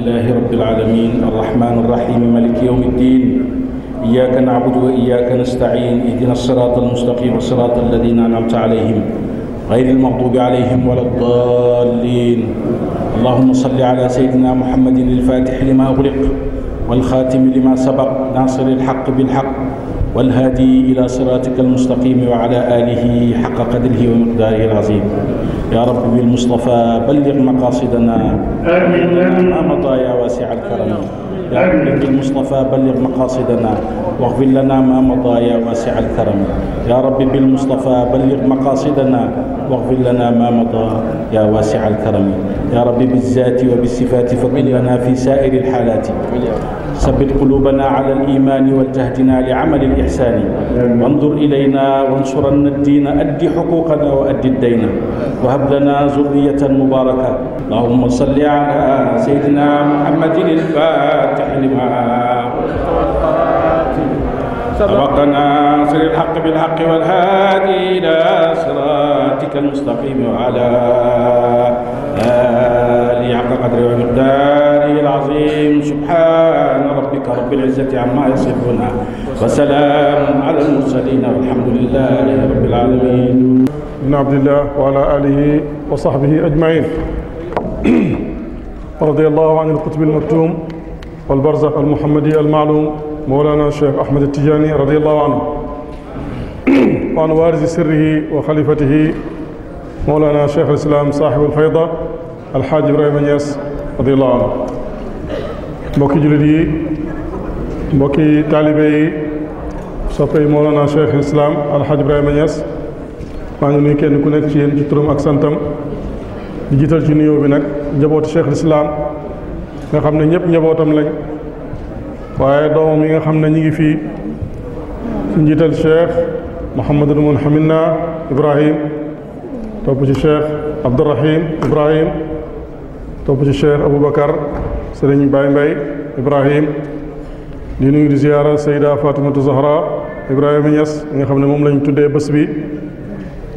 لله رب العالمين الرحمن الرحيم مالك يوم الدين إياك نعبد وإياك نستعين اهدنا الصراط المستقيم صراط الذين أنعمت عليهم غير المغضوب عليهم ولا الضالين اللهم صل على سيدنا محمد الفاتح لما أغلق والخاتم لما سبق ناصر الحق بالحق والهادي إلى صراطك المستقيم وعلى آله حق قدره ومقداره العظيم يا رب بالمصطفى بلغ مقاصدنا ما مضى يا واسع الكرم يا رب بالمصطفى بلغ مقاصدنا واغفر لنا ما مضى يا واسع الكرم يا رب بالمصطفى بلغ مقاصدنا واغفر لنا ما مضى يا واسع الكرم يا رب بالذات وبالصفات فكن لنا في سائر الحالات ثبت قلوبنا على الإيمان والجهدنا لعمل الإحسان وانظر إلينا وانصرنا الدين أد حقوقنا وأد الدين وهب لنا ذرية مباركة اللهم صل على سيدنا محمد الفاتح لما سبقنا ناصر الحق بالحق والهادي إلى صراطك المستقيم وعلى آله حق قدره ومقداره العظيم سبحان ربك رب العزة عما يصفون وسلام على المرسلين والحمد لله رب العالمين. بن عبد الله وعلى آله وصحبه أجمعين. رضي الله عن القطب المكتوم والبرزخ المحمدي المعلوم مولانا الشيخ أحمد التجاني رضي الله عنه وعن وارث سره وخليفته مولانا شيخ الإسلام صاحب الفيضة الحاج إبراهيم نياس رضي الله عنه. mbokki jullit yi mbokki taalibe yi soppey Mawlana Cheikh Islam Alhaaj Ibrahima Niass maa ngi nuyu kenn ku nekk ci yéen ci turam ak santam di jiital ci nuyoo bi nag njabootu Cheikh Islam nga xam ne ñëpp njabootam lañ waaye doomam yi nga xam ne ñi ngi fii ci njiital Cheikh Mouhamadul Munhamina Ibrahim topp ci Cheikh Abdourahim Ibrahim topp ci Cheikh Aboubacar Sëriñ Baye Mbaye Ibrahim di nuyu di ziyaara Sayda Fatimatu Zahra Ibrahima Niass nga xam ne moom lañ tuddee bés bi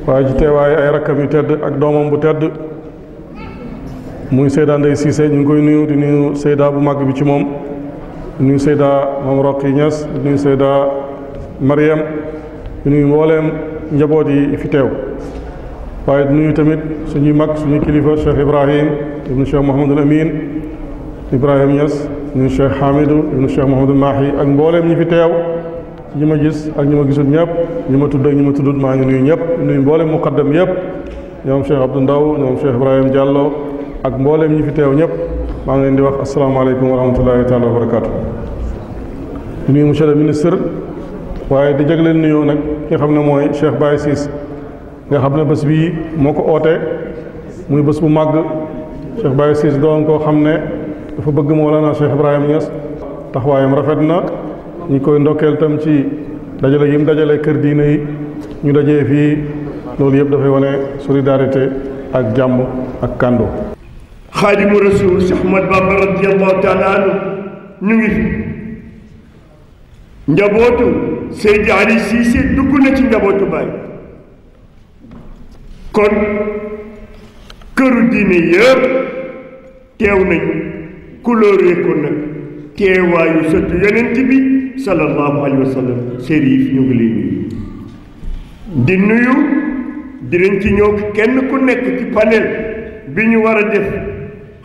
waaye ci teewaay ay rakkam yu tedd ak doomam bu tedd muy Sayda Ndey Cissé ñu ngi koy nuyu di nuyu Sayda bu màgg bi ci moom di nuyu Sayda Mame Roqi Niass di nuyu Sayda Mariam di nuyu mbooleem njaboot yi fi teew waaye di nuyu tamit suñuy mag suñuy kilifa Cheikh Ibrahim ibnu Cheikh Mouhamadul Amin Ibrahima Niass ñu Cheikh Hamidou ibnu Cheikh Mouhamadul Mahi ak mbooleem ñi fi teew ñi ma gis ak ñi ma gisul ñëpp ñi ma tudd ak ñi ma tuddut maa ngi nuyu ñëpp nuyu mbooleem muqaddam yëpp ñoom Cheikh Abdou Ndaw ñoom Cheikh Ibrahima Diallo ak mbooleem ñi fi teew ñëpp maa ngi leen di wax asalaamaaleykum wa rahmatullahi taala wa barakaatu. di nuyu monsieur le ministre waaye di jagleel nuyoo nag ki nga xam ne mooy Cheikh Baye Ciss nga xam ne bés bii moo ko oote muy bés bu màgg Cheikh Baye Ciss doon koo xam ne dafa bëgg Mawlana Cheikh Ibrahima Niass taxawaayam rafet na ñu koy ndokkeel tam ci dajale yim dajale kër diine yi ñu dajee fii loolu yëpp dafay wane solidarité ak jàmm ak kàndoo. xaadimu rasul Cheikh Ahmad Bamba radiyallahu taala anhu ñu ngi fi njabootu Seydi Ali Cissé dugg na ci njabootu Baay kon këru diine yëpp teew nañu couleur ko nag teewaayu sëtu yonent bi sallallahu alayhi wa sallam Chérif ñu ngi lay nuyu di nuyu dinañ ci ñëw kenn ku nekk ci panel bi ñu war a def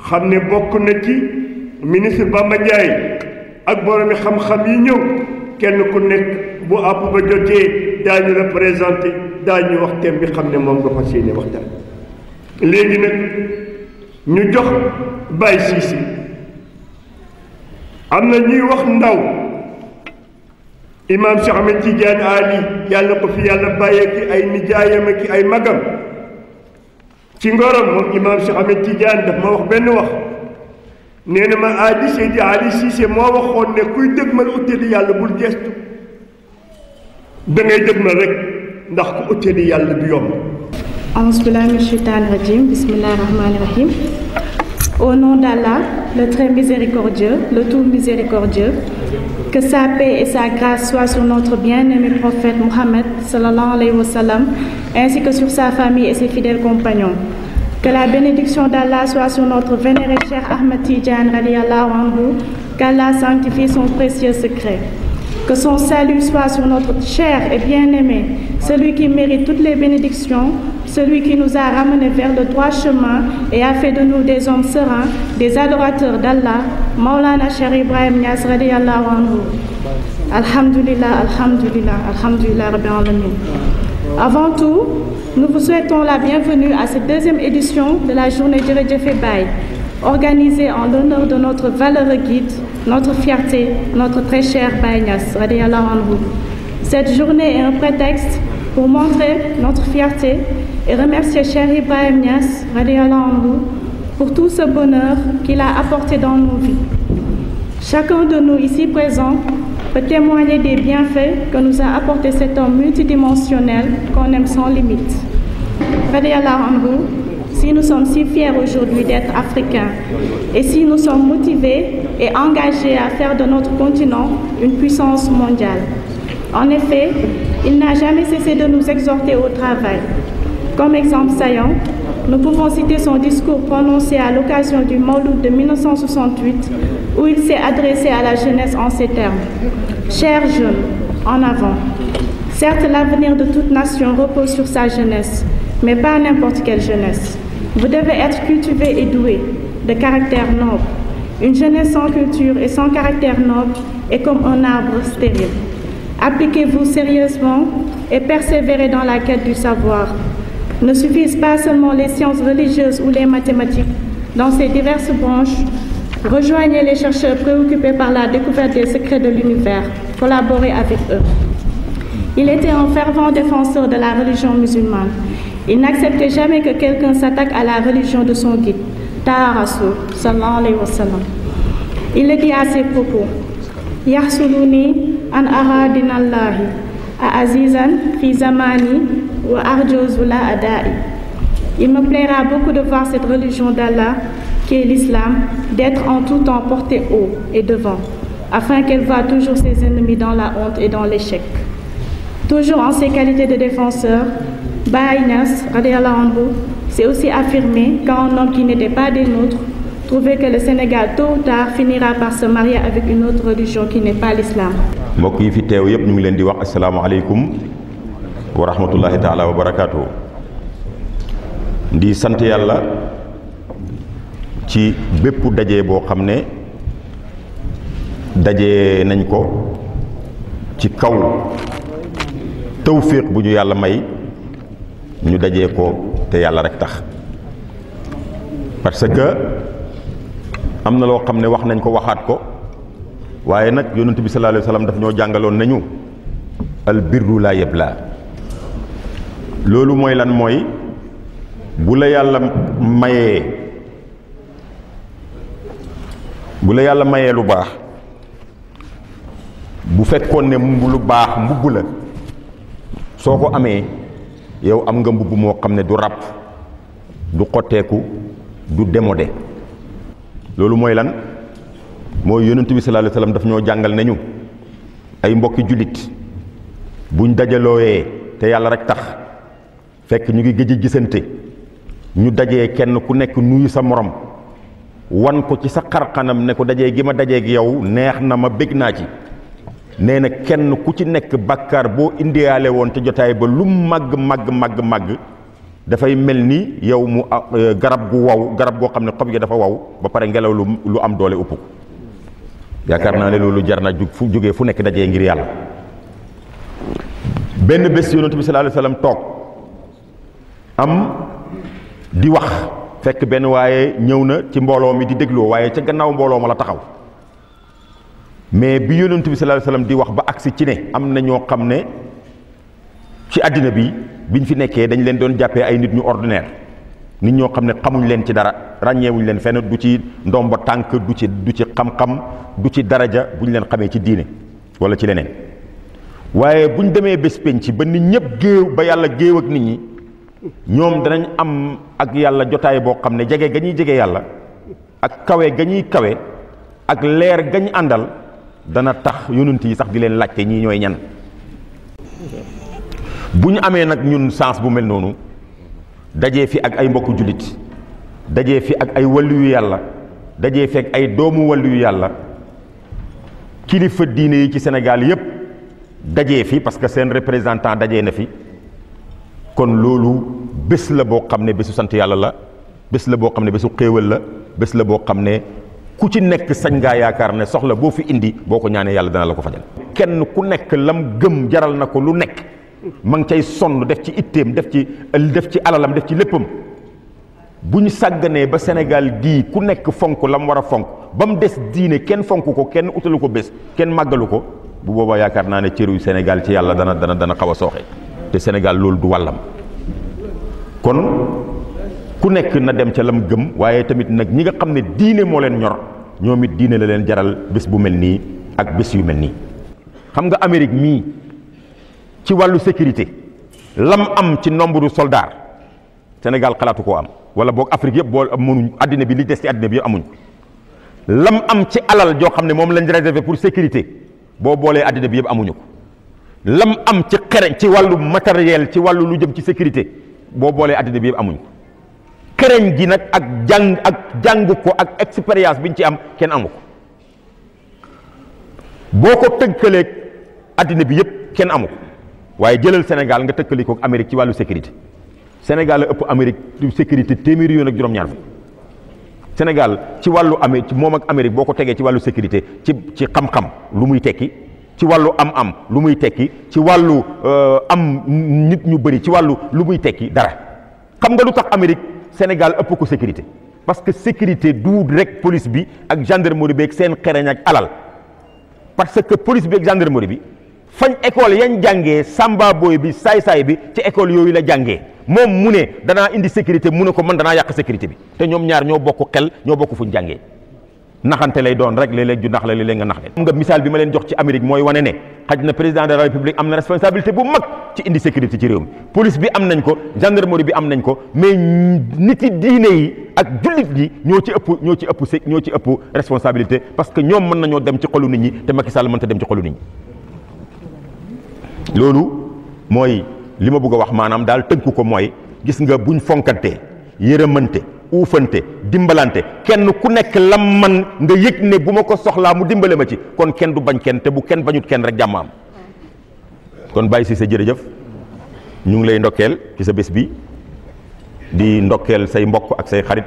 xam ne bokk na ci ministre Bamba Ndiaye ak boromi xam-xam yi ñëw kenn ku nekk bu àpp ba jotee daañu représenté daañu wax thème bi xam ne moom nga fas yéene waxtaan léegi nag ñu jox Baye Cissé am na ñuy wax ndaw imam Cheikh Ahmed Tidiane Ali yàlla ko fi yàlla bàyyee ki ay nijaayam ak ay magam ci ngorom moom imam Cheikh Ahmed Tidiane daf ma wax benn wax nee na ma aadi Seydi Ali Cissé moo waxoon ne kuy dëgmal utali yàlla bul gestu da ngay dëgmal rek ndax ku utali yàlla du yomb. A'uuzu billaahi mina shaytaani rajiim, bismillaahi rahmaani rahiim. Au nom d'Allah, le très miséricordieux, le tout miséricordieux, que sa paix et sa grâce soient sur notre bien-aimé prophète Mohammed sallallahu alayhi wa sallam, ainsi que sur sa famille et ses fidèles compagnons. Que la bénédiction d'Allah soit sur notre vénéré Cheikh Ahmed Tidiane radiallahu anhu, qu'Allah sanctifie son précieux secret. Que son salut soit sur notre cher et bien-aimé, celui qui mérite toutes les bénédictions, celui qui nous a ramenés vers le droit chemin et a fait de nous des hommes sereins, des adorateurs d'Allah, Maulana Cheikh Ibrahim Niass radiallahu anhu. Alhamdulillah, alhamdulillah, alhamdulillah, rabbil alamin. Avant tout, nous vous souhaitons la bienvenue à cette deuxième édition de la journée Djeredjefe Baye, organisée en l'honneur de notre valeureux guide, notre fierté, notre très cher Baye Niass radiallahu anhu. Cette journée est un prétexte pour montrer notre fierté et remercier Cheikh Ibrahim Niass radiallahu anhu pour tout ce bonheur qu'il a apporté dans nos vies. Chacun de nous ici présents peut témoigner des bienfaits que nous a apporté cet homme multidimensionnel qu'on aime sans limite. Radiallahu anhu, si nous sommes si fiers aujourd'hui d'être africains et si nous sommes motivés et engagés à faire de notre continent une puissance mondiale. En effet, il n'a jamais cessé de nous exhorter au travail. Comme exemple saillant, nous pouvons citer son discours prononcé à l'occasion du Mawlud de 1968, où il s'est adressé à la jeunesse en ces termes. Chers jeunes, en avant. Certes, l'avenir de toute nation repose sur sa jeunesse, mais pas n'importe quelle jeunesse. Vous devez être cultivés et doués, de caractère noble. Une jeunesse sans culture et sans caractère noble est comme un arbre stérile. Appliquez-vous sérieusement et persévérez dans la quête du savoir. Ne suffisent pas seulement les sciences religieuses ou les mathématiques. Dans ces diverses branches, rejoignez les chercheurs préoccupés par la découverte des secrets de l'univers. Collaborez avec eux. Il était un fervent défenseur de la religion musulmane. Il n'acceptait jamais que quelqu'un s'attaque à la religion de son guide, Taha Rasoul, sallallahu alayhi wa sallam. Il le dit à ses propos, « Yahsuluni an aradinallahi, a azizan fi zamani wa arjozula adai » Il me plaira beaucoup de voir cette religion d'Allah, qui est l'islam, d'être en tout temps portée haut et devant, afin qu'elle voie toujours ses ennemis dans la honte et dans l'échec. Toujours en ses qualités de défenseur, Baye Niass radiallahu anhu s'est aussi affirmé quand un homme qui n'était pas des nôtres trouvait que le Sénégal tôt ou tard finira par se marier avec une autre religion qui n'est pas l'islam. mbokk yi fi teew yëpp ñu ngi leen di wax asalaamaaleykum wa rahmatullahi taala wa barakaatu. di sant yàlla ci bépp daje boo xam ne daje nañ ko ci kaw tawfiq bu ñu yàlla may ñu dajee ko te yàlla rek tax, parce que am na loo xam ne wax nañ ko waxaat ko, waaye nag yonent bi sallallahu alayhi wa sallam daf ñoo jàngaloon nañu al birru laa yabla. loolu mooy lan? mooy bu la yàlla mayee lu baax, bu fekkoon ne lu baax mbubb la, soo ko amee yow am nga mbubb moo xam ne du ràpp, du xotteeku, du démodé. loolu mooy lan? mooy yonent bi sallallahu alayhi wa sallam daf ñoo jàngal nañu ay mbokki jullit buñ dajalooyee te yàlla rek tax, fekk ñu ngi gëj a gisante, ñu dajee kenn ku nekk nuyu sa morom, wan ko ci sa xarxanam ne ko dajee gi ma dajee gi yow neex na ma, bég naa ci. nee na kenn ku ci nekk bàkkaar boo indiyaale woon te jotaay ba lu màgg dafay mel ni yow mu garab gu wow, garab goo xam ne xob gi dafa wow ba pare ngelaw lu am doole upp ko. yaakaar naa ne loolu jar na jógee fu nekk dajee ngir yàlla. benn bés yonent bi sallallahu alayhi wa sallam toog am di wax, fekk benn waaye ñëw na ci mbooloo mi di dégloo, waaye ca gannaaw mbooloo ma la taxaw. mais bi yonent bi sallallahu alayhi wasallam di wax ba agsi ci ne am na ñoo xam ne ci àddina bi biñ fi nekkee dañ leen doon jàppee ay nit ñu ordinaire, nit ñoo xam ne xamuñ leen ci dara, ràññeewuñ leen fenn, du ci ndomba tànk, du ci xam-xam, du ci daraja buñ leen xamee ci diine wala ci leneen. waaye buñ demee bés penc ba nit ñëpp géew ba yàlla géew ak nit ñi, ñoom danañ am ak yàlla jotaay boo xam ne jege ga ñuy jege yàlla ak kawe ga ñuy kawe ak leer ga ñu àndal dana tax yonent yi sax di leen laajte ñii ñooy ñan. bu ñu amee nag ñun sens bu mel noonu dajee fi ak ay mbokku jullit dajee fi ak ay waliyu yàlla dajee fi ak ay doomu waliyu yàlla kilifa diine yi ci Sénégal yépp dajee fi parce que seen représentant dajee na fi kon loolu bés la boo xam ne bésu sant yàlla la bés la boo xam ne bésu xéewal la bés la boo xam ne ku ci nekk sañ ngaa yaakaar ne soxla boo fi indi boo ko ñaanee yàlla dana la ko fajal. kenn ku nekk lam gëm jaral na ko lu nekk ma ngi cay sonn def ci itteem def ci alalam def ci léppam bu ñu sàgganee ba Sénégal gii ku nekk fonk lam war a fonk ba mu des diine kenn fonk ko kenn utalu ko bés kenn màggalu ko bu boobaa yaakaar naa ne cëru Sénégal ci yàlla dana xaw a sooxe te Sénégal loolu du wàllam kon ku nekk na dem ca lam gëm waaye tamit nag ñi nga xam ne diine moo leen ñor ñoom it diine la leen jaral bés bu mel nii ak bés yu mel nii. xam nga Amérique mii ci wàllu sécurité lam am ci nombre de soldats Sénégal xalaatu koo am wala boog Afrique yëpp boo mënuñ àddina bi li des ci àddina bi yëpp amuñ lam am ci alal joo xam ne moom lañ réservé pour sécurité boo boolee àddina bi yëpp amuñu ko lam am ci xereñ ci wàllu matériel ci wàllu lu jëm ci sécurité boo boolee àddina bi yëpp amuñ ko xereñ gi nag ak jàng ko ak expérience bi ñu ci am kenn amu ko boo ko tënkaleeg àddina bi yëpp kenn amu ko waaye jëlal Sénégal nga tëkkali ko Amérique ci wàllu sécurité Sénégal la ëpp Amérique sécurité téeméeri yoon ak juróom-ñaar fukk Sénégal ci wàllu Amérique moom ak Amérique boo ko tegee ci wàllu sécurité ci xam-xam lu muy tekki ci wàllu am-am lu muy tekki ci wàllu am nit ñu bëri ci wàllu lu muy tekki dara xam nga lu tax Amérique Sénégal ëpp ko sécurité parce que sécurité du rek police bi ak gendarmerie bi ak seen xereñ ak alal parce que police bi ak gendarmerie bi fañ école yañ jàngee samba boy bi saay-saay bi ci école yooyu la jàngee moom mu ne danaa indi sécurité mu ne ko man danaa yàq sécurité bi te ñoom ñaar ñoo bokk xel ñoo bokk fuñ jàngee naxante lay doon rek léeg-léeg ju nax la léeg-léeg nga nax leen. xam nga misaal bi ma leen jox ci Amérique mooy wane ne xaj na président de la République am na responsabilité bu mag ci indi sécurité ci réew mi police bi am nañ ko gendarmerie bi am nañ ko mais nit yi diine yi ak jullit yi ñoo ci ëpp responsabilité parce que ñoom mën nañoo dem ci xolu nit ñi te Macky Sall mënta dem ci xolu nit ñi loolu mooy li ma bëgg a wax maanaam daal tënk ko mooy gis nga buñ fonkante yërëmante uufante dimbalante kenn ku nekk lam man nga yëg ne bu ma ko soxlaa mu dimbale ma ci kon kenn du bañ kenn te bu kenn bañut kenn rek jàmm am kon Baye Cissé jërëjëf ñu ngi lay ndokkeel ci sa bés bi di ndokkeel say mbokk ak say xarit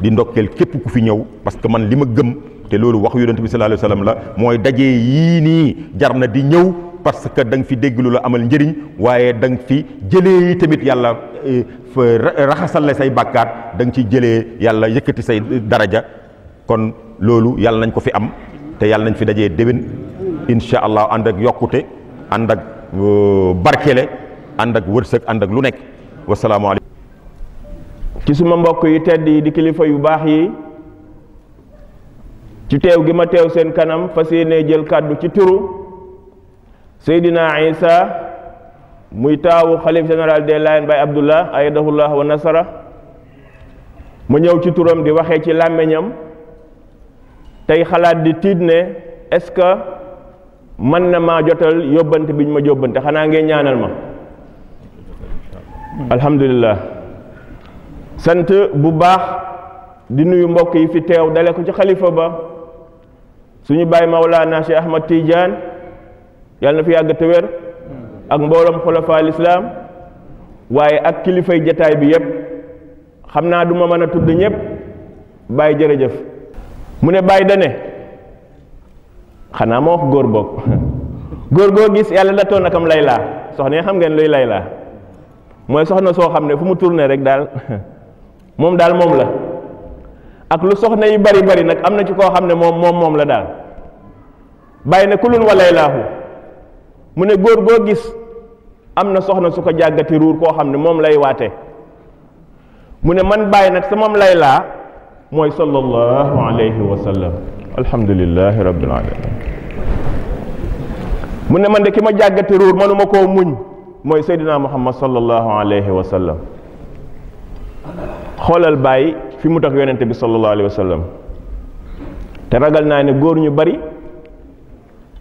di ndokkeel képp ku fi ñëw parce que man li ma gëm te loolu waxu yonent bi sallallahu alayhi wa sallam la mooy daje yii nii jar na di ñëw parce que da nga fi dégg lu la amal njëriñ waaye da nga fi jëlee yi tamit yàlla raxasal la say bàkkaar da nga ciy jëlee yàlla yëkkati say daraja kon loolu yàlla nañ ko fi am te yàlla nañ fi dajee déwén incha allah ànd ak yokkute ànd ak barkele ànd ak wërsëg ànd ak lu nekk wasalaamaaleykum. ci suma mbokk yi tedd yi di kilifa yu baax yi ci teew gi ma teew seen kanam fas yéene jël kàddu ci turu Seydina Isa muy taawu xalif général des Layènes Baye Abdullah ayadahullah wa nasara ma ñëw ci turam di waxee ci làmmiñam tey xalaat di tiit ne est-ce que mën na maa jotal yóbbante bi ñu ma yóbbante xanaa ngeen ñaanal ma alhamdulillah sant bu baax di nuyu mbokk yi fi teew dale ko ci xalifa ba suñu Baye Mawlana Cheikh Ahmad Tidiane yàlla na fi yàgg te wér ak mbooloom xulafa al islam waaye ak kilifay jataay bi yépp xam naa du ma mën a tudd ñëpp Baye jërëjëf mu ne Baye dane xanaa ma wax góor boog góor goo gis yàlla la toon akam laylaa soxna xam ngeen luy laylaa mooy soxna soo xam ne fu mu tourné rek daal moom daal moom la ak lu soxna yi bari bari nag am na ci koo xam ne moom la daal Baye ne kulun wa laylaahu mu ne góor goo gis am na soxna su ko jàggati ruur koo xam ne moom lay waate mu ne man Baye nag sa moom laylaa mooy sallallahu alayhi wa sallam alhamdulillahi rabbil alamin mu ne man de ki ma jàggati ruur manuma koo muñ mooy Seydina Muhammad sallallahu alayhi wa sallam xoolal Baye fi mu tax yonente bi sallallahu alayhi wa sallam te ragal naa ne góor ñu bari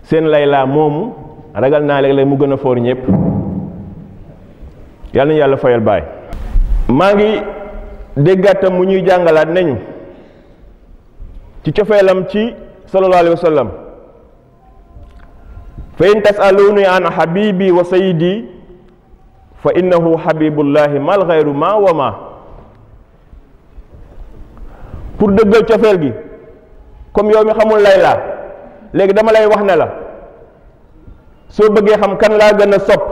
seen laylaa moomu ragal naa léeg-léeg mu gën a foor ñëpp yàlla na yàlla fayal Baye maa ngi déggaatam mu ñuy jàngalaat nañu ci cofeelam ci sallallahu alayhi wa sallam fa in tasaluni an habibi wa sayidi fa innahu habibullahi mal ghayru ma wa ma. pour dëggal cofeel gi comme yow mi xamul Layla léegi dama lay wax ne la soo bëggee xam kan laa gën a sopp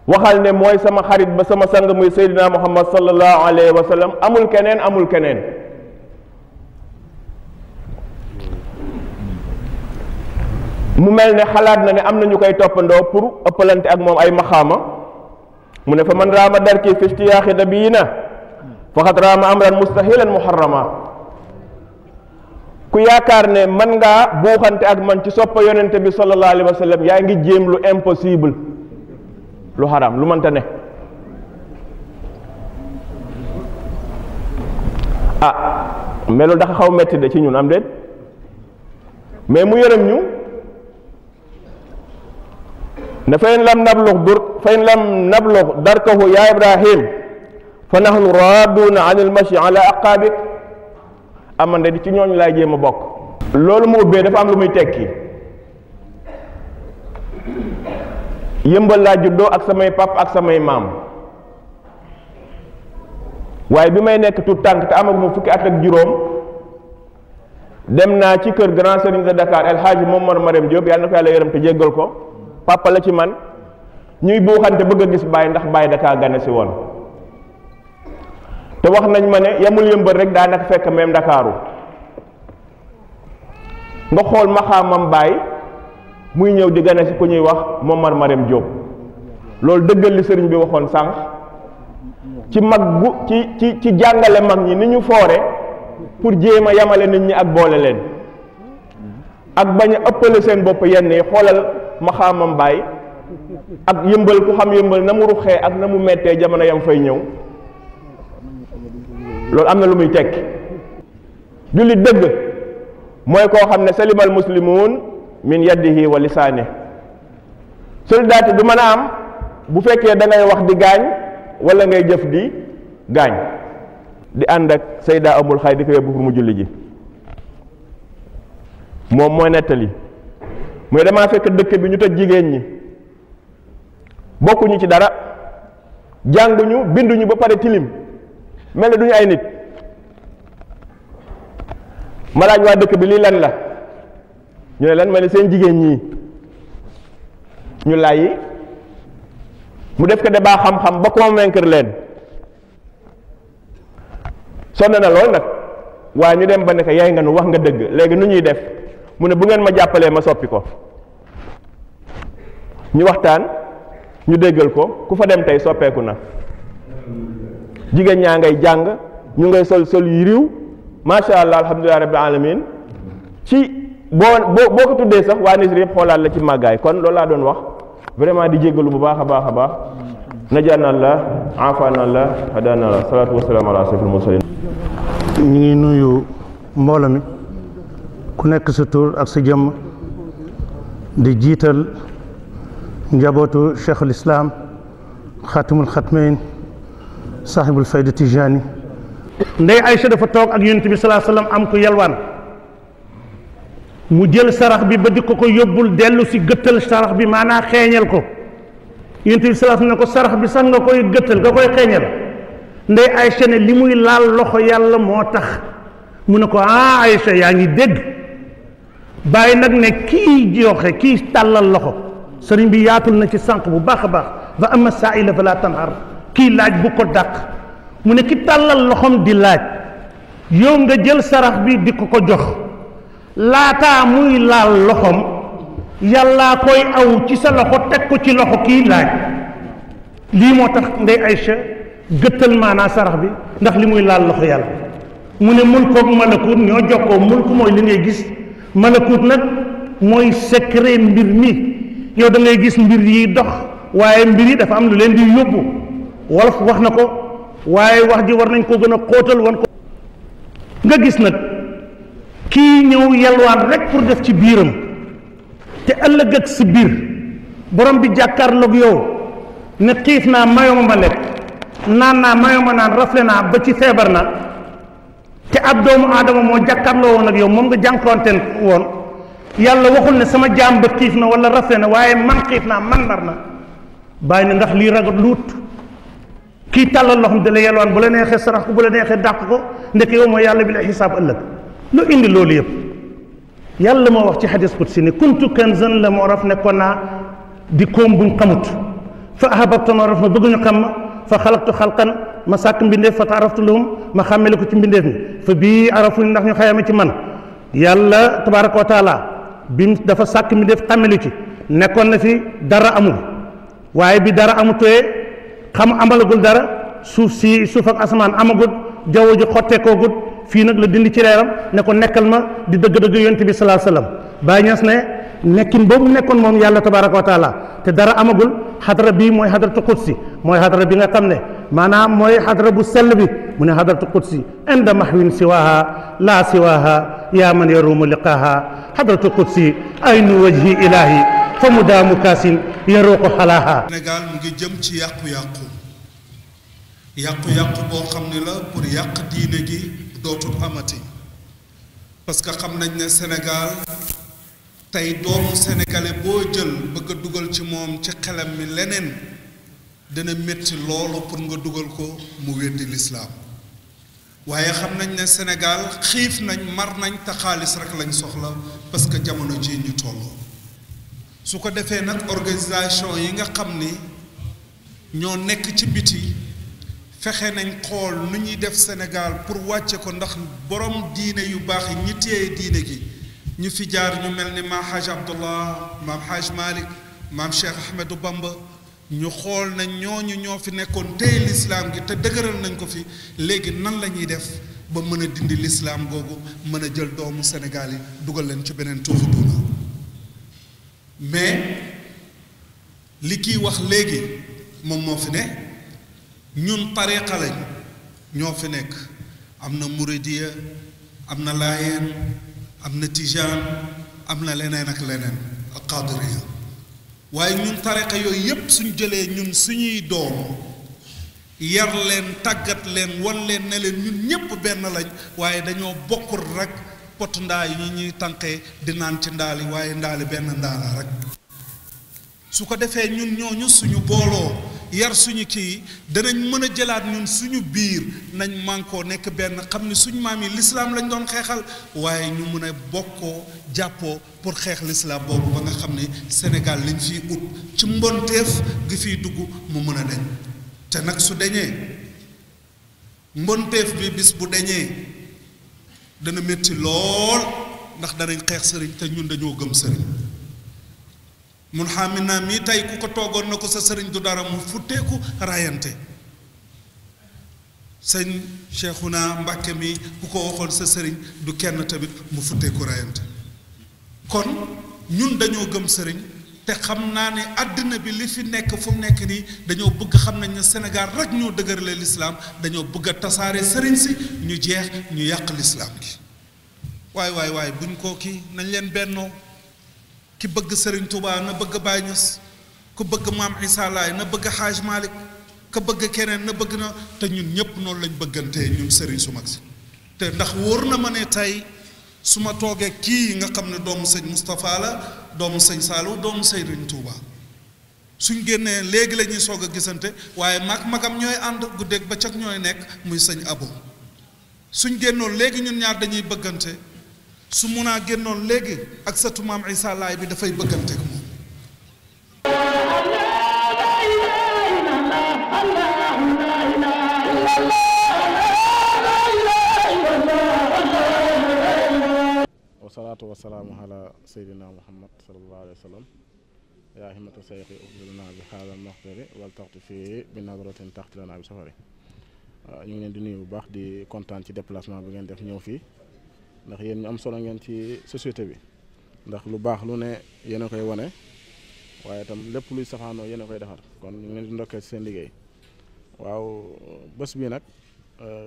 waxal ne mooy sama xarit ba sama sang muy Seydina Muhammad sallallahu alayhi wa sallam, amul keneen amul keneen. mu mel ne xalaat na ne am na ñu koy toppandoo pour ëppalante ak moom ay maxaama mu ne fa man raama darki fi istiyaaxi nabiyina faqad raama amran mustahilan muharrama. ku yaakaar ne man ngaa buuxante ak man ci soppa yonente bi sallallahu alayhi wa sallam yaa ngi jéem lu impossible, lu haram, lu mënta ne. ah melu dafa xaw metti de ci ñun am déet, mais mu yërëm ñu ne fa in lam nablugh darkahu ya Ibrahim fa nahnu raaduna an il mashi ala aqaabik. amande di ci ñooñu laay jéem a bokk. loolu mu ubbee dafa am lu muy tekki. yëmbal laa juddoo ak samay pap ak samay maam, waaye bi may nekk tout tànk te amaguma fukki at ak juróom dem naa ci kër grand sëriñ de Dakar El Hadji Momar Marème Diop yàlla na ko yàlla yërëm te jéggal ko, papa la ci man, ñuy buuxante bëgg a gis Baye ndax Baye Dakar gane si woon. te wax nañ ma ne yamul yëmbal rek daa naka fekk même Ndakaaru nga xool maxaamam Baye muy ñëw di gane si ku ñuy wax Momar Marème Diop. loolu dëggal li sëriñ bi waxoon sànq ci mag gu ci jàngale mag ñi ni ñu foore pour jéem a yamale nit ñi ak boole leen ak bañ a ëppale seen bopp yenn yi. xoolal maxaamam Baye ak yëmbal ku xam yëmbal na mu ruxee ak na mu mettee jamono yam fay ñëw. loolu am na lu muy tekki. jullit dëgg mooy koo xam ne salimal muslimuun min yadihi wa lisaanihi. solidarité du mën a am bu fekkee da ngay wax di gaañ wala ngay jëf di gaañ. di ànd ak Sayda amul xay di ko yóbbu pour mu julli ji. moom mooy nettali mooy damaa fekk dëkk bi ñu tëj jigéen ñi bokkuñu ci dara, jànguñu binduñu ba pare tilim mel ne duñu ay nit. ma laaj waa dëkk bi lii lan la ñu ne lan ma ne seen jigéen ñii ñu làyyi mu def ko débat xam-xam ba convaincre leen. sonn na lool nag waaye ñu dem ba ne ko yaay nga nu wax nga dëgg, léegi nu ñuy def mu ne bu ngeen ma jàppalee ma soppi ko. ñu waxtaan ñu déggal ko, ku fa dem tey soppeeku na. jigéen ñaa ngay jàng, ñu ngay sol yu riw, macha allah alhamdulilah rabbil alamin. ci boo ko tuddee sax waa Nisri yëpp xoolaat la ci màggaay. kon loolu laa doon wax vraiment di jéggalu bu baax a baax a baax. najaana allah afaana allah hadaana allah salaatu wasalaam ala asrafil mursalin. ñu ngi nuyu mbooloo mi ku nekk sa tur ak sa jëmm di jiital njabootu cheikhul islam xaatimul xatmayn sahibul fayda tijani. ndey Aïcha dafa toog ak yonent bi salaa sallam am ko yalwaan mu jël sarax bi ba di ko yóbbul dellu si gëttal sarax bi maanaa xeeñal ko. yonent bi salaa sallam ne ko sarax bi sax nga koy gëttal nga koy xeeñal. ndey Aïcha ne li muy laal loxo yàlla moo tax. mu ne ko ah Aïcha yaa ngi dégg. bàyyi nag ne kii joxe kii tàllal loxo sëriñ bi yaatul na ci sànq bu baax a baax fa amma saa'ila fala tanhar, kii laaj bu ko dàq. mu ne ki tàllal loxom di laaj yow nga jël sarax bi di ko jox laataa muy laal loxom yàllaa koy aw ci sa loxo teg ko ci loxo kii laaj. lii moo tax ndey Aïcha gëttal maanaa sarax bi ndax li muy laal loxo yàlla. mu ne mulk ak malakut ñoo jokkoo. mulk mooy li ngay gis, malakut nag mooy secret mbir mi. yow da ngay gis mbir yi dox waaye mbir yi dafa am lu leen di yóbbu. wolof wax na ko waaye wax ji war nañ ko gën a xóotal wan ko. nga gis nag kii ñëw yalwaan rek pour def ci biiram te ëllëg ak si biir borom bi jàkkaarloog yow ne xiif naa mayoo ma lekk naan naa mayoo ma naan rafle naa ba ci feebar na te ab doomu aadama moo jàkkaarloo woon ak yow moom nga jànkoonteen woon yàlla waxul ne sama jaam ba xiif na wala rafle na waaye man xiif naa man mar na bàyyi ne ndax lii ragal luut kii tàllal loo xam da la yelwaan bu la neexee sarax ko bu la neexee dàq ko ndek yow mooy yàlla bi la xisaab ëllëg lu indi loolu yëpp yàlla moo wax ci xadis qudsi ne kuntu kanzan la moo raf nekkoon naa di koom buñ xamut fa ahababtu ma raf ma bëgg ñu xam ma fa xalaqtu xalqan ma sàkk mbindeef fa taaraftu lahum ma xàmmele ko ci mbindeef mi fa bii arafuñ ndax ñu xayame ci man yàlla tabaraka wa taala bi dafa sàkk mbindeef xàmmelu ci nekkoon na fi dara amul waaye bi dara amutee xam amalagul dara suuf ak asamaan amagul jaww ji xotteekoogut fii nag la dindi ci leeram ne ko nekkal ma di dëgg-dëgg yonent bi salaa sallam Baay Ñas ne nekkin boobu nekkoon moom yàlla tabaraka wa taala te dara amagul xadara bii mooy xadaratu qudsi mooy xadara bi nga xam ne maanaam mooy xadara bu sell bi mu ne xadaratu qudsi inda mahwin siwaha laa siwaha yaa man yarumu liqaaha xadaratu qudsi aynu wajhi ilahi fa mu daamu kaasin yaruqu xalaaha. Sénégal mu ngi jëm ci yàqu-yàqu boo xam ne la pour yàq diine gi dootul amati parce que xam nañ ne Sénégal tey doomu sénégalais boo jël bëgg a dugal ci moom ci xelam mi leneen dana métti loolu pour nga dugal ko mu weddi lislaam waaye xam nañ ne Sénégal xiif nañ mar nañ te xaalis rek lañ soxla parce que jamono ji ñu tolloo su ko defee nag organisation yi nga xam ni ñoo nekk ci biti fexe nañ xool nu ñuy def Sénégal pour wàcce ko ndax borom diine yu baax yi ñi téye diine gi ñu fi jaar ñu mel ni maam Haj Abdullah maam Haj Malik maam Cheikh Ahmedou Bamba ñu xool nañ ñooñu ñoo fi nekkoon téye lislaam gi te dëgëral nañ ko fi léegi nan la ñuy def ba mën a dindi lislaam googu mën a jël doomu Sénégal yi dugal leen ci beneen tuufu duuna mais li kiy wax léegi moom moo fi ne ñun tariqa lañ ñoo fi nekk am na muridiya am na laayeen am na tijaan am na leneen ak leneen ak qadiriya waaye ñun tariqa yooyu yépp suñ jëlee ñun suñuy doom yar leen tàggat leen wan leen ne leen ñun ñépp benn lañ waaye dañoo bokkul rek pot ndaa yi ñuy tànqee di naan ci ndaali waaye ndaali benn ndaala rek su ko defee ñun ñooñu suñu booloo yar suñu kii danañ mën a jëlaat ñun suñu biir nañ mànkoo nekk benn xam ne suñu maam yi lislaam lañ doon xeexal waaye ñu mën a bokkoo jàppoo pour xeex lislaam boobu ba nga xam ne Sénégal liñ fiy ut ci mbonteef gi fiy dugg mu mën a deñ te nag su deñee mbonteef bi bis bu deñee dana métti lool ndax danañ xeex sëriñ te ñun dañoo gëm sëriñ mun xaamin naa mii tey ku ko toogoon na ko sa sëriñ du dara mu futteeku rayante sëñ Cheikhouna Mbàkke mi ku ko waxoon sa sëriñ du kenn tamit mu futteeku rayante kon ñun dañoo gëm sëriñ te xam naa ne àddina bi li fi nekk fu mu nekk nii dañoo bëgg xam nañ ne Sénégal rek ñoo dëgërale lislaam dañoo bëgg a tasaare sëriñ si ñu jeex ñu yàq lislaam gi waay buñ ko kii nañ leen bennoo ki bëgg Serigne Touba na bëgg Baye Niass ku bëgg maam Issa Laye na bëgg Haj Malik ka bëgg keneen na bëgg na te ñun ñëpp noonu lañ bëggantee ñun Serigne su mag si te ndax wóor na ma ne tey su ma toogee kii nga xam ne doomu sëñ Moustapha la doomu sëñ Saliou doomu Serigne Touba suñ génnee léegi la ñuy soog a gisante waaye magam ñooy ànd guddeeg bëccëg ñooy nekk muy sëñ Abo suñ génnoon léegi ñun ñaar dañuy bëggante su mun a génnoon léegi ak sëtu maam Issa Laay bi dafay bëggante ko moom wasalaatu wasalaamu ala seydina muhammad sallallahu alayhi wa sallam yaa himmata sayxi uxbilna bi xaala maxtari wal taxti fii bi nadratin taxtilana bi safari ñu ngi leen di nuyu bu baax di kontaan ci déplacement bi ngeen def ñëw fii ndax yéen ñu am solo ngeen ci société bi ndax lu baax lu ne yéen a koy wane waaye itam lépp luy safaanoo yéen a koy defar kon ñu ngi leen di ndokkee ci seen liggéey waaw bés bii nag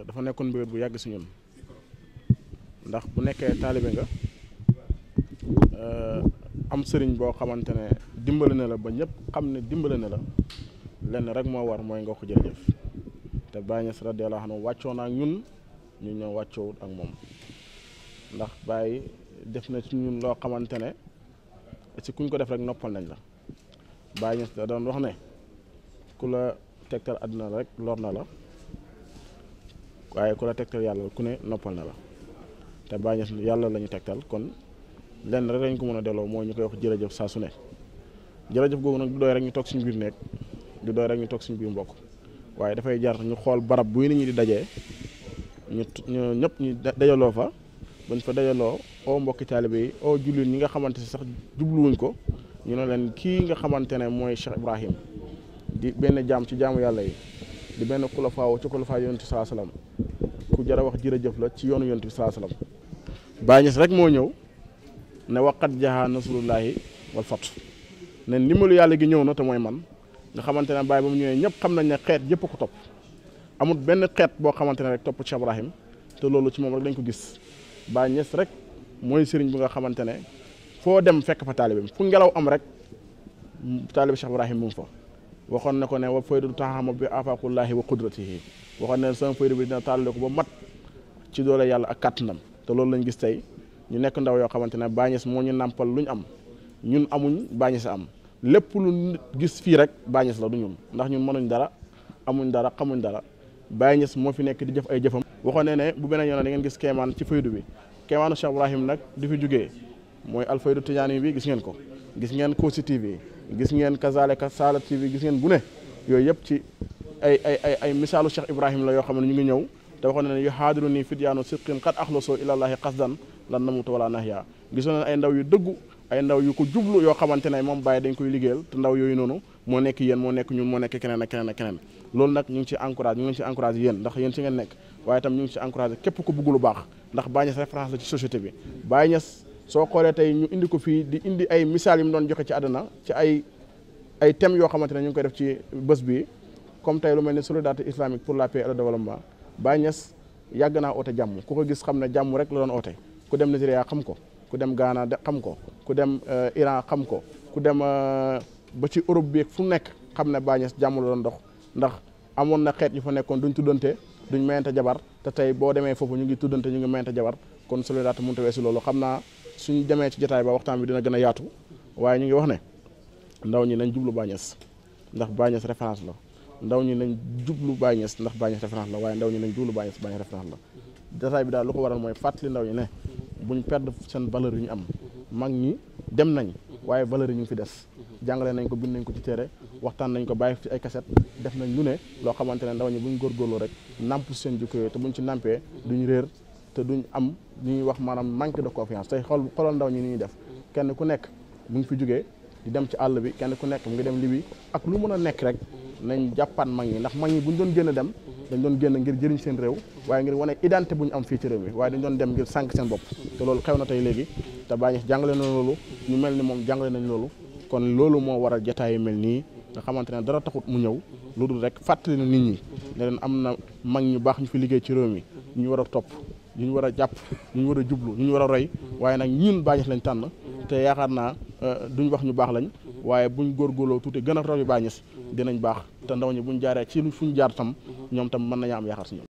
dafa nekkoon mbir bu yàgg si ñun ndax bu nekkee taalibe nga am sëriñ boo xamante ne dimbali na la ba ñëpp xam ne dimbali na la lenn rek moo war mooy nga ko jërëjëf te Baye Niass radiyallahu anhu wàccoo na ak ñun ñu ñëw wàccoowut ak moom ndax Baye def na ci ñun loo xamante ne ci kuñ ko def rek noppal nañ la. Baye Niass da doon wax ne ku la tegtal àdduna rek lor na la waaye ku la tegtal yàlla ku ne noppal na la te Baye Niass yàlla la ñu tegtal kon lenn rek lañ ko mën a delloo mooy ñu koy wax jërëjëf saa su ne jërëjëf googu nag du doy rek ñu toog suñu biir nekk du doy rek ñu toog suñu biir mbokk waaye dafay jar ñu xool barab buy nit ñi di dajee ñu ñëpp ñu dajaloo fa buñ fa dajaloo oo mbokki taalibe yi oo jullit ñi nga xamante si sax jubluwuñ ko ñu ne leen kii nga xamante ne mooy Cheikh Ibrahim di benn jaam ci jaamu yàlla yi di benn xulafaaw ci xulafaa yonent bi salaa salaam ku jar a wax jërëjëf la ci yoonu yonent bi salaa salaam Baye Niass rek moo ñëw ne waqat jaha nasrullahi wal fath ne ndimbalu yàlla gi ñëw na te mooy man nga xamante ne Baye ba mu ñëwee ñëpp xam nañ ne xeet yëpp ko topp amul benn xeet boo xamante ne rek topp Cheikh Ibrahim te loolu ci moom rek lañ ko gis Baye Niass rek mooy sëriñ bi nga xamante ne foo dem fekk fa taalibeem fu ngelaw am rek taalibe Cheikh Ibrahim mu ngi fa waxoon na ko ne wa faydu taxama bi afaqullahi wa qudratihi waxoon ne sama faydu bi dina tàllale ko ba mat ci doole yàlla ak kàttanam te loolu lañ gis tey ñu nekk ndaw yoo xamante ne Baye Niass moo ñu nàmpal lu ñu am ñun amuñ Baye Niass am lépp lu gis fii rek Baye Niass la du ñun ndax ñun mënuñ dara amuñ dara xamuñ dara Baye Niass moo fi nekk di jëf ay jëfam waxoon ne bu beneen yoon da ngeen gis keemaan ci faydu bi keemaanu Cheikh Ibrahim nag di fi jógee mooy alfaydu tijaani bi gis ngeen ko gis ngeen Kossy TV gis ngeen kazalika Saala TV gis ngeen bu ne yooyu yëpp ci ay misaalu Cheikh Ibrahim la yoo xam ne ñu ngi ñëw te waxoon ne yu haadiru nii fidyaanu sidqin qad axlasoo ilallahi qasdan lan namuta wala nahya gisoon ne ay ndaw yu dëggu ay ndaw yu ko jublu yoo xamante ne moom Baye dañ koy liggéeyal te ndaw yooyu noonu moo nekk yéen moo nekk ñun moo nekk keneen ak keneen ak keneen loolu nag ñu ngi ci encouragé ñu ngi ci encouragé yéen ndax yéen ci ngeen nekk waaye itam ñu ngi ci encouragé képp ko bëgg lu baax ndax Baye Niass référence la ci société bi Baye Niass soo xoolee tey ñu indi ko fii di indi ay misaal yu mu doon joxe ci àdduna ci ay thèmes yoo xamante ne ñu ngi koy def ci bés bi comme tey lu mel ni solidarité islamique pour la paix et le développement Baye Niass yàgg naa oote jàmm ku ko gis xam ne jàmm rek la doon oote ku dem Nigeria xam ko ku dem Ghana xam ko ku dem Iran xam ko ku dem ba ci Europe bi fu nekk xam ne Baye Niass jàmm la doon dox ndax amoon na xeet yu fa nekkoon duñ tuddante duñ mayante jabar te tey boo demee foofu ñu ngi tuddante ñu ngi mayante jabar kon solidarité mënut a weesu loolu xam naa suñ demee ci jotaay ba waxtaan bi dina gën a yaatu waaye ñu ngi wax ne ndaw ñi nañ jublu Baye Niass ndax Baye Niass référence la ndaw ñi nañ jublu Baye Niass ndax Baye Niass référence la waaye ndaw ñi nañ jublu Baye Niass référence la jotaay bi daal lu ko waral mooy fàttali ndaw ñi ne buñ perdre seen valeur yu ñu am mag ñi dem nañ waaye valeur yi ñu ngi fi des jàngale nañ ko bind nañ ko ci téere waxtaan nañ ko bàyyi ci ay cassette def nañ lu ne loo xamante ne ndaw ñi buñ góorgóorloo rek namp seen jikko yooyu te buñ ci nampee duñ réer te duñ am li ñuy wax maanaam manque de confiance tey xoolal ndaw ñi ni ñuy def kenn ku nekk bu ngi fi jógee di dem ci àll bi kenn ku nekk mu ngi dem Libi ak lu mën a nekk rek nañ jàppaat mag ñi ndax mag ñi buñ doon génn dem dañ doon génn ngir jëriñ seen réew waaye ngir wane identité bu ñu am fii ci réew mi waaye dañ doon dem ngir sànq seen bopp te loolu xew na tey léegi te Baye Niass jàngale na loolu ñu mel ni moom jàngale nañ loolu kon loolu moo waral jotaay yu mel nii nga xamante ne dara taxut mu ñëw lu dul rek fàttali na nit ñi ne leen am na mag ñu baax ñu fi liggéey ci réew mi ñu war a topp ñu war a jàpp ñu war a jublu ñu war a roy waaye nag ñun Baye Niass lañ tànn te yaakaar naa duñ wax ñu baax lañ waaye buñ góorgóorloo tuuti gën a roy Baye Niass dinañ baax te ndaw ñi buñ jaaree ci fuñ jaar tam ñoom tam mën nañu am yaakaar si ñoom